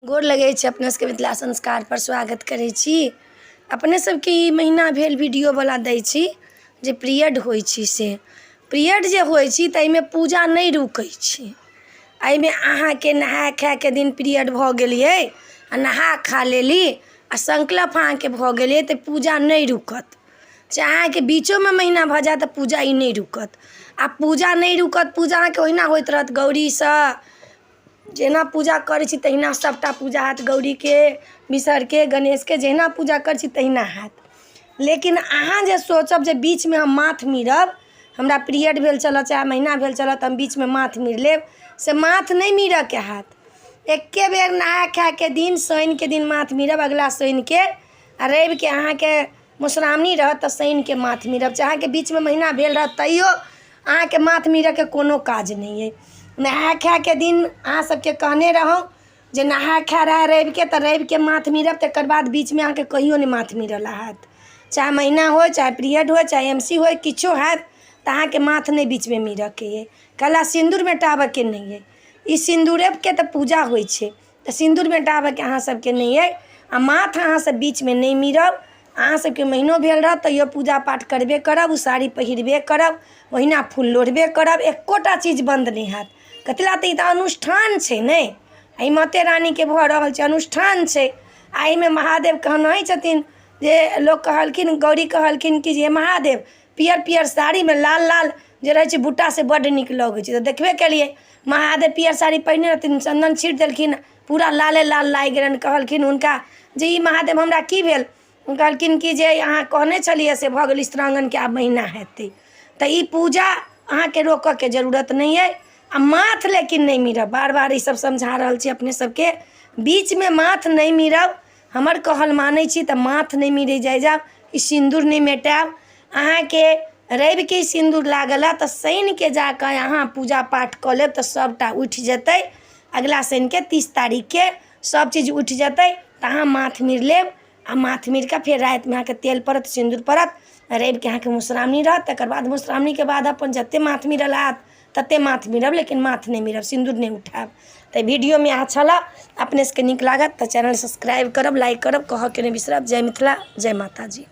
गोर लगै छी अपने सबके मिथिला संस्कारपर स्वागत करै छी। अपने सबके ई महीना भेल वीडियोवला दै छी जे पीरियड होइ छी, से पीरियड जे होइ छी ताहिमे पूजा नहि रुकै छै। एहिमे अहाँके नहाय खायके दिन पीरियड भऽ गेलियै आ नहा खा लेली आ संकल्प अहाँके भऽ गेलै तऽ पूजा नहि रुकत। चाहे अहाँके बीचोमे महीना भऽ जायत तऽ पूजा ई नहि रुकत। आ पूजा नहि रुकत, पूजा अहाँके ओहिना होइत रहत। गौरीसँ जेना पूजा करै छी तहिना सभटा पूजा हैत। गौरीके, बिसहरके, गणेशके जहिना पूजा करै छी तहिना हैत। लेकिन अहाँ जे सोचब जे बीचमे हम माथ मीरब, हमरा पीरियड भेल छलऽ चाहे महीना भेल छलऽ, तऽ हम बीचमे माथ मीर लेब, से माथ नहि मीरऽके हैत। एके बेर नहाय खायके दिन शनिके दिन माथ मीरब, अगिला शनिके, आ रविके अहाँके मधुश्रावणी रहत तऽ शनिके माथ मीरब। चाहे अहाँके बीचमे महीना भेल रहत तैयो अहाँके माथ मीरऽके कोनो काज नहि अइ। नहाय खायके दिन अहाँ सबके कहने रहौं जे नहाय खाय रहए रविके तऽ रविके माथ मीरब, तकर बाद बीचमे अहाँके कहियो नहि माथ मीरल हैत। चाहे महीना होइ, चाहे पीरियड होइ, चाहे एम सी होइ, किछो हैत तऽ अहाँके माथ नहि बीचमे मीरऽके अइ। कला सिन्दूर मेटाबऽके नहि अइ। ई सिन्दूरेके तऽ पूजा होइ छै, तऽ सिन्दूर मेटाबऽके अहाँ सबके नहि अइ। आ माथ अहाँ सब बीचमे नहि मीरब। अहाँ सबके महीनो भेल रहत तैयो पूजा पाठ करबे करब, ओ साड़ी पहिरबे करब, ओहिना फूल लोढ़बे करब, एकोटा चीज बन्द नहि हैत। कथी लए? तऽ ई तऽ अनुष्ठान छै ने। एहि माते रानीके भऽ रहल छै, अनुष्ठान छै। आ एहिमे महादेव कहनहि छथिन जे लोक कहलखिन, गौरी कहलखिन कि जे हे महादेव, पियर पियर साड़ीमे लाल लाल जे रहै छै बूटा से बड्ड नीक लगै छै। तऽ देखबे केलियै, महादेव पियर साड़ी पहिरने रहथिन, चन्दन छीट देलखिन, पूरा लाले लाल लागि गेलनि। कहलखिन हुनका जे ई महादेव हमरा की भेल? कहलखिन कि जे अहाँ कहने छलियै से भऽ गेल। स्त्रांगणके आब महीना हेतै तऽ ई पूजा अहाँके रोकऽके जरूरत नहि अइ। आ माथ लेकिन नहि मीरब। बार बार ईसब समझा रहल छी अपने सबके, बीचमे माथ नहि मीरब। हमर कहल मानै छी तऽ माथ नहि मीरै जाइ जायब, ई सिन्दूर नहि मेटायब। अहाँके रविके सिन्दूर लागल हए तऽ शनिके जा कऽ अहाँ पूजा पाठ कऽ लेब तऽ सभटा उठि जेतै। अगिला शनिके 30 तारीखके सभ चीज उठि जेतै तऽ अहाँ माथ मीर लेब। आ माथ मीर कऽ फेर रातिमे अहाँके तेल पड़त, सिन्दूर पड़त। रविके अहाँके मधुश्रावणी रहत, तकर बाद मधुश्रावणीके बाद अपन जतेक माथ मीरल हैत ततेक माथ मीरब, लेकिन माथ नहि मीरब, सिन्दूर नहि उठायब। तऽ वीडियोमे इएह छलऽ। अपने सबके नीक लागत तऽ चैनल सब्सक्राइब करब, लाइक करब, कहऽके नहि बिसरब। जय मिथिला, जय माताजी।